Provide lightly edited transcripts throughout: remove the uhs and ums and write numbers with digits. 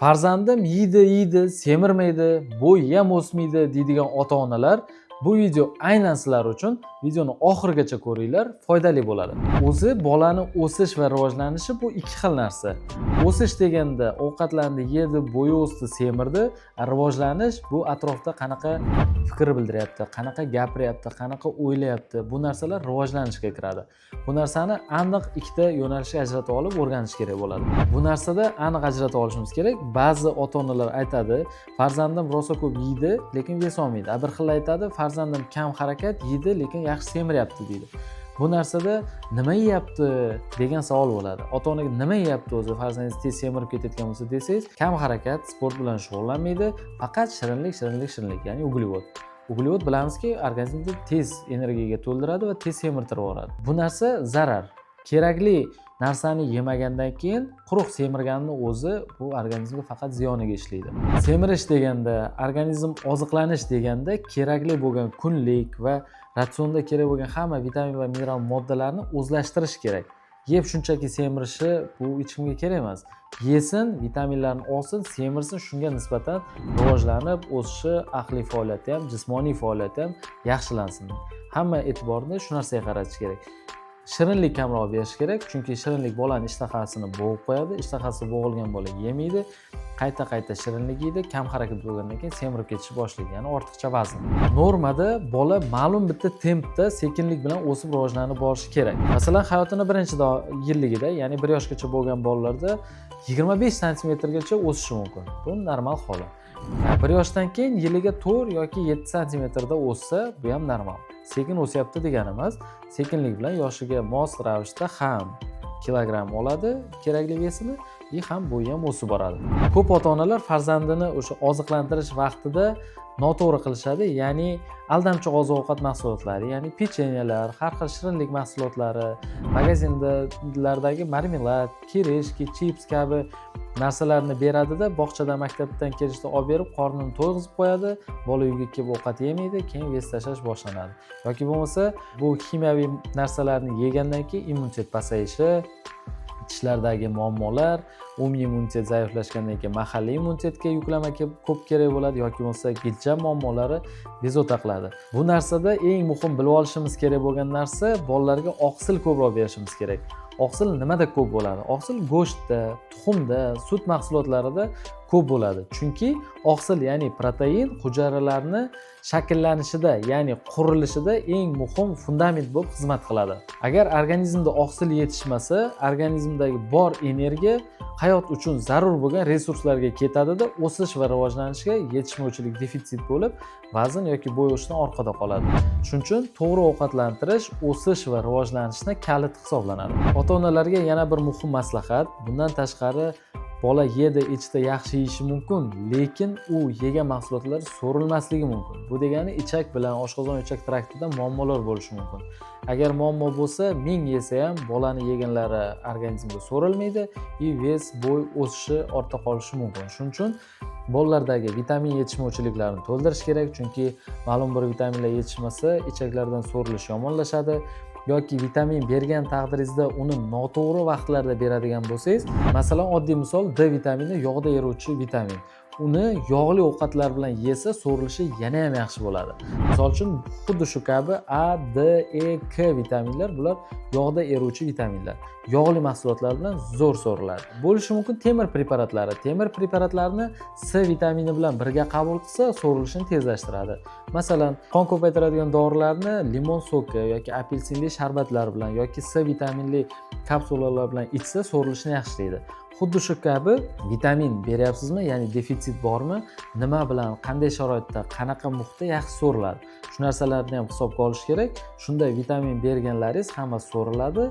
Farzandim yeydi, yeydi, semirmaydi, bo'yi ham o'smaydi deydigan ota onalar, bu video aynan sizlar uchun. Videoni oxirigacha ko'ringlar, foydali bo'ladi. O'zi bolani o'sish va rivojlanishi bu ikki xil narsa. O'sish deganda ovqatlarni yedi, bo'yi o'sdi, semirdi. Rivojlanish bu atrofda qanaqa fikr bildiryapti, qanaqa gapiryapti, qanaqa o'ylayapti, bu narsalar rivojlanishga kiradi. Bu narsani aniq ikkita yo'nalishga ajratib olib o'rganish kerak bo'ladi. Bu narsada aniq ajratib olishimiz kerak. Ba'zi ota onalar aytadi: "Farzandim rosa ko'p yeydi, lekin вес olmaydi". A bir xil aytadi: "Farzandim kam harakat, yeydi, lekin yaxshi semiryapti", deydi. Bu narsada nima yeyapti degan savol bo'ladi. Ota onaga nima yeyapti o'zi, farzandingiz tez semirib ketayotgan bo'lsa desangiz, kam harakat, sport bilan shug'ullanmaydi, faqat shirinlik, shirinlik, shirinlik, ya'ni углевод. Углевод, bilamizki, organizmni tez energiyaga to'ldiradi va tez semirtirib yuboradi. Bu narsa zarar. Kerakli narsani yemagandan keyin quruq semirganni o'zi bu organizmga faqat ziyoniga ishlaydi. Semirish deganda, organizm oziqlanish deganda kerakli bo'lgan kunlik va ratsionda kerak bo'lgan hamma vitamin va mineral moddalarni o'zlashtirish kerak. Yeb shunchaki semirishi bu hech kimga kerak emas. Yesin, vitaminlarni olsin, semirsin, shunga nisbatan rivojlanib o'sishi, aqliy faoliyati ham, jismoniy faoliyati ham yaxshilansin. Hamma e'tiborni shu narsaga qaratish kerak. Shirinlik kamroq berish kerak, chunki shirinlik bolani ishtahasini bo'g'ib qo'yadi. Ishtahasi bo'g'ilgan bola yemaydi, qayta qayta shirinlik yeydi, kam harakat bo'lgandan keyin semirib ketishni boshlaydi, ya'ni ortiqcha vazn. Normada bola ma'lum bitta tempda, sekinlik bilan o'sib, rivojlanib borishi kerak. Masalan, hayotini birinchi yilligida, ya'ni 1 yoshgacha bo'lgan bolalarda 25 santimetrgacha o'sishi mumkin. Bu normal holat. 1 yoshdan keyin yiliga 4 yoki 7 santimetrda o'ssa, bu ham normal, sekin o'syapti degani emas. Sekinlik bilan yoshiga mos ravishda ham kilogramm oladi kerakli вес ini и ham bo'yi ham o'sib boradi. Ko'p ota onalar farzandini o'sha oziqlantirish vaqtida noto'g'ri qilishadi, ya'ni aldamchi oziq ovqat mahsulotlari, ya'ni pechenyelar, har xil shirinlik mahsulotlari, magazinlardagi marmelad, кириешки, chips kabi narsalarni beradida, bog'chadan, maktabdan kelishda olib berib, qornini to'yg'izib qo'yadi. Bola uyga kelib ovqat yemaydi, keyin вес tashlash boshlanadi yoki bo'lmasa bu ximiyaviy narsalarni yegandan keyin immunitet pasayishi, tishlardagi muammolar, umumiy immunitet zaiflashgandan keyin mahalliy immunitetga yuklama ko'p kerak bo'ladi yoki bo'lmasa gijja muammolari bezovta qiladi. Bu narsada eng muhim bilib olishimiz kerak bo'lgan narsa: bolalarga oqsil ko'proq berishimiz kerak. Oqsil nimada ko'p bo'ladi? Oqsil go'shtda, tuxumda, sut mahsulotlarida ko'p bo'ladi, chunki oqsil, ya'ni protein hujayralarni shakllanishida, ya'ni qurilishida eng muhim fundament bo'lib xizmat qiladi. Agar organizmda oqsil yetishmasa, organizmdagi bor energiya hayot uchun zarur bo'lgan resurslarga ketadida, o'sish va rivojlanishga yetishmovchilik, defitsit bo'lib, vazn yoki bo'y o'sishdan orqada qoladi. Shuning uchun to'g'ri ovqatlantirish o'sish va rivojlanishni kaliti hisoblanadi. Ota onalarga yana bir muhim maslahat. Bundan tashqari, bola yedi, ichdi, yaxshi yeyishi mumkin, lekin u yegan mahsulotlar so'rilmasligi mumkin. Bu degani ichak bilan, oshqozon ichak traktida muammolar bo'lishi mumkin. Agar muammo bo'lsa, ming yesa ham bolani yeganlari organizmga so'rilmaydi и вес, bo'y o'sishi ortda qolishi mumkin. Shuning uchun bolalardagi vitamin yetishmovchiliklarini to'ldirish kerak, chunki ma'lum bir vitaminlar yetishmasa, ichaklardan so'rilish yomonlashadi yoki vitamin bergan taqdiringizda uni noto'g'ri vaqtlarda beradigan bo'lsangiz, masalan, oddiy misol, D vitamini yog'da eruvchi vitamin, uni yog'li ovqatlar bilan yesa, so'rilishi yana ham yaxshi bo'ladi. Misol uchun, xuddi shu kabi A, D, E, K vitaminlar, bular yog'da eruvchi vitaminlar, yog'li mahsulotlar bilan zo'r so'riladi. Bo'lishi mumkin temir preparatlari. Temir preparatlarini C vitamini bilan birga qabul qilsa, so'rilishini tezlashtiradi. Masalan, qon ko'paytiradigan dorilarni limon соки yoki apelsinli sharbatlar bilan yoki C vitaminli kapsulalar bilan ichsa, so'rilishini yaxshilaydi. Xuddi shu kabi vitamin beryapsizmi, ya'ni defitsit bormi, nima bilan, qanday sharoitda, qanaqa muhitda yaxshi so'riladi, shu narsalarni ham hisobga olish kerak. Shunda vitamin berganlaringiz hammasi so'riladi,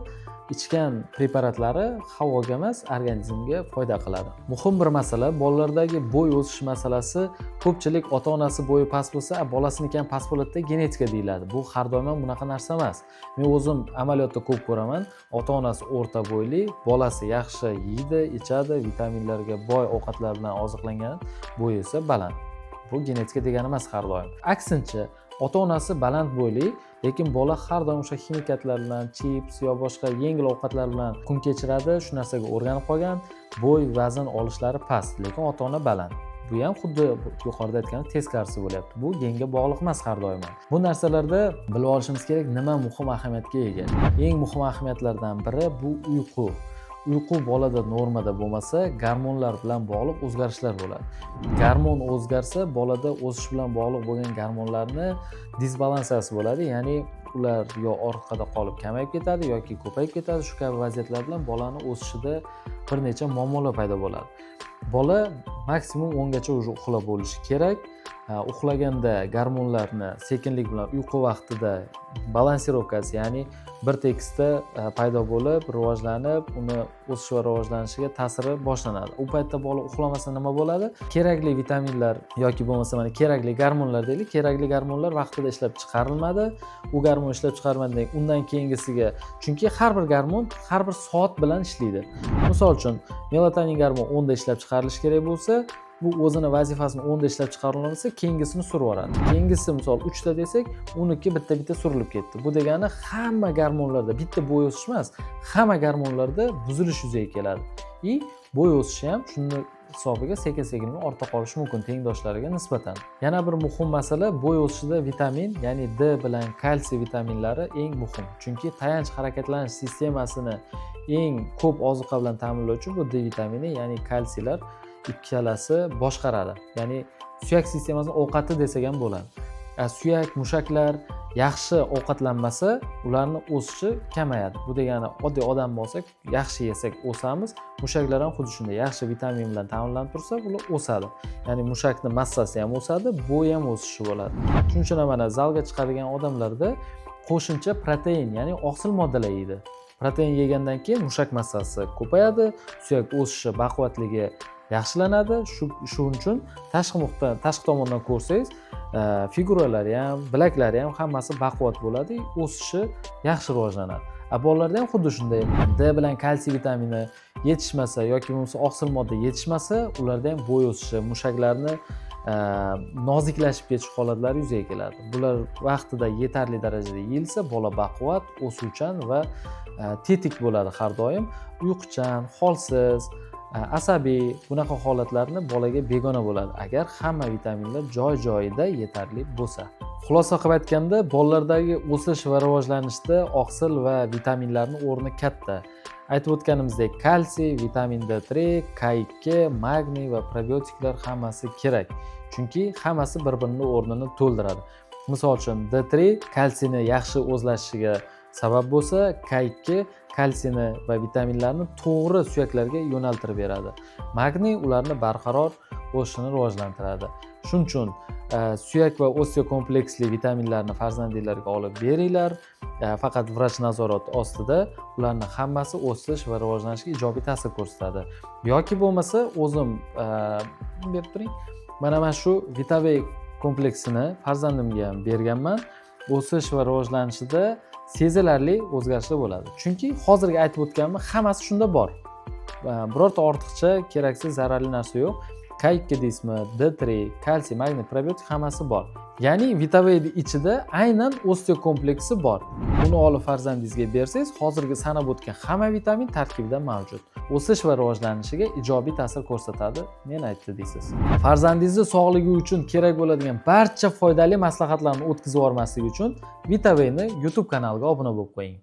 ichgan preparatlari havoga emas, organizmga foyda qiladi. Muhim bir masala: bolalardagi bo'y o'sish masalasi. Ko'pchilik ota onasi bo'yi past bo'lsa, "A, bolasiniki ham past bo'ladida, genetika" deyiladi. Bu har doim ham bunaqa narsa emas. Men o'zim amaliyotda ko'p ko'raman: ota onasi o'rta bo'yli, bolasi yaxshi yeydi, ichadi, vitaminlarga boy ovqatlar bilan oziqlangan, bo'yi esa baland. Bu genetika degani emas har doim. Aksincha, ota onasi baland bo'yli. Lekin bola har doim o'sha ximikatlar bilan, chips yo boshqa yengil ovqatlar bilan kun kechiradi, shu narsaga o'rganib qolgan, bo'y, vazn olishlari past, lekin ota ona baland. Bu ham xuddi yuqorida aytganim teskarisi bo'lyapti. Bu genga bog'liq emas har doim ham. Bu narsalarda bilib olishimiz kerak, nima muhim ahamiyatga ega. Eng muhim ahamiyatlardan biri bu uyqu. Uyqu bolada normada bo'lmasa, gormonlar bilan bog'liq o'zgarishlar bo'ladi. Gormon o'zgarsa, bolada o'sish bilan bog'liq bo'lgan gormonlarni disbalansiyasi bo'ladi, ya'ni ular yo orqada qolib kamayib ketadi yoki ko'payib ketadi. Shu kabi vaziyatlar bilan bolani o'sishida bir necha muammolar paydo bo'ladi. Bola maksimum 10 gacha уже uxlab bo'lishi kerak. Uxlaganda gormonlarni sekinlik bilan uyqu vaqtida балансировка si, ya'ni bir tekisda paydo bo'lib, rivojlanib, uni o'sish va rivojlanishiga ta'siri boshlanadi. U paytda bola uxlamasa nima bo'ladi? Kerakli vitaminlar yoki bo'lmasa mana kerakli gormonlar deylik, kerakli gormonlar vaqtida ishlab chiqarilmadi. U gormon ishlab chiqarmadan undan keyingisiga, chunki har bir gormon har bir soat bilan ishlaydi. Misol uchun, melatonin gormon 10da ishlab chiqarilishi kerak bo'lsa, bu o'zini vazifasini 10da ishlab chiqarilmasa, keyingisini surib yuboradi. Keyingisi, misol, 3ta desak, uniki bitta bitta surilib ketdi. Bu degani hamma gormonlarda bitta bo'y o'sish emas, hamma gormonlarda buzilish yuzaga keladi и bo'y o'sishi ham shuni hisobiga sekin sekin ortda qolishi mumkin tengdoshlariga nisbatan. Yana bir muhim masala: bo'y o'sishida vitamin, ya'ni D bilan kalsiy vitaminlari eng muhim, chunki tayanch harakatlanish sistemasini eng ko'p ozuqa bilan ta'minlovchi bu D vitamini, ya'ni kalsiylar ikkalasi boshqaradi, ya'ni suyak sistemasini ovqati desak ham bo'ladi. Suyak, mushaklar yaxshi ovqatlanmasa, ularni o'sishi kamayadi. Bu degani oddiy odam bo'lsak, yaxshi yesak, o'samiz. Mushaklar ham xuddi shunday, yaxshi vitamin bilan ta'minlanib tursa, ular o'sadi, ya'ni mushakni massasi ham o'sadi, bo'yi ham o'sishi bo'ladi. Shuning uchun ham mana zalga chiqadigan odamlarda qo'shimcha protein, ya'ni oqsil moddalar yeydi. Protein yegandan keyin mushak massasi ko'payadi, suyak o'sishi, baquvvatligi yaxshilanadi. Shuning uchun tashqi muhitdan, tashqi tomondan ko'rsangiz, figuralari ham, bilaklari ham hammasi baquvvat bo'ladi, o'sishi yaxshi rivojlanadi. A bolalarda ham xuddi shunday, D bilan kalsiy vitamini yetishmasa yoki bo'lmasa oqsil modda yetishmasa, ularda ham bo'y o'sishi, mushaklarni noziklashib ketish holatlari yuzaga keladi. Bular vaqtida yetarli darajada yeyilsa, bola baquvvat, o'suvchan va tetik bo'ladi. Har doim uyquchan, holsiz, asabiy, bunaqa holatlarni bolaga begona bo'ladi, agar hamma vitaminlar joy joyida yetarli bo'lsa. Xulosa qilib aytganda, bolalardagi o'sish va rivojlanishda oqsil va vitaminlarni o'rni katta. Aytib o'tganimizdek, kalsiy, vitamin D3, K2, magniy va probiotiklar hammasi kerak, chunki hammasi bir birini o'rnini to'ldiradi. Misol uchun, D3 kalsiyni yaxshi o'zlashishiga sabab bo'lsa, K2 kalsiyni va vitaminlarni to'g'ri suyaklarga yo'naltirib beradi, magniy ularni barqaror o'sishini rivojlantiradi. Shuning uchun suyak va osteokompleksli vitaminlarni farzandinglarga olib beringlar. Faqat vrach nazorati ostida. Ularni hammasi o'sish va rivojlanishga ijobiy ta'sir ko'rsatadi. Yoki bo'lmasa o'zim berib turing, mana shu Vitaway kompleksini farzandimga ham berganman. O'sish va rivojlanishida sezilarli o'zgarishlar bo'ladi, chunki hozirgi aytib o'tganimni hammasi shunda bor. Birorta ortiqcha keraksiz, zararli narsa yo'q. K2 deysizmi, D3, kalsiy, magniy, probiotik, hammasi bor. Ya'ni Vitawayni ichida aynan osteokompleksi bor. Uni olib farzandingizga bersangiz, hozirgi sanab o'tgan hamma vitamin tarkibida mavjud. O'sish va rivojlanishiga ijobiy ta'sir ko'rsatadi, men aytdi deysiz. Farzandingizni sog'ligi uchun kerak bo'ladigan barcha foydali maslahatlarni o'tkazib yubormaslik uchun Vitawayni YouTube kanaliga obuna bo'lib qo'ying.